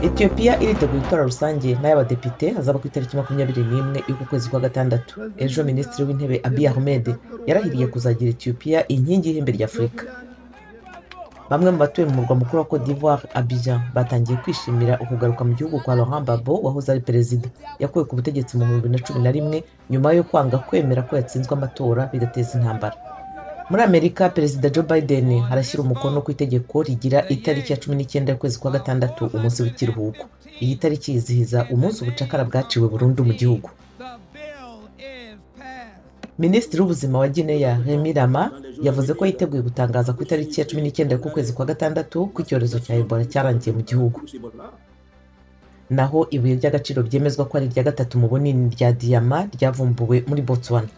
Etiyopiya iriteguye itora rusange n'ay'abadepite azaba ku itariki 21 y'uku kwezi kwa gatandatu. Ejo Minisitiri w'Intebe Abiy Ahmed yarahiriye kuzagira Etiyopiya inkingi y'ihembe rya Afurika. Bamwe mu batuye mu murwa mukuru wa Cote d'Ivoire, Abidjan, batangiye kwishimira ukugaruka mu gihugu kwa Laurent Gbagbo wahoze ari perezida. Yakuwe ku butegetsi mu 2011 nyuma yo kwanga kwemera ko yatsinzwe amatora, bigateza intambara. Muri Amerika, Perezida Joe Biden arashyira umukono ku itegeko rigira itariki ya 19 y'ukwezi kwa gatandatu umunsi w'ikiruhuko. Iyi tariki yizihiza umunsi ubucakara bwaciwe burundu mu gihugu. Minisitiri w'Ubuzima wa Gineya, Remy Lamah, yavuze ko yiteguye gutangaza ku itariki ya 19 y'ukwezi kwa gatandatu ko icyorezo cya Ebola cyarangiye mu gihugu. Naho ibuye ry'agaciro ryemezwa ko ari irya gatatu mu bunini rya diyama ryavumbuwe muri Botswana.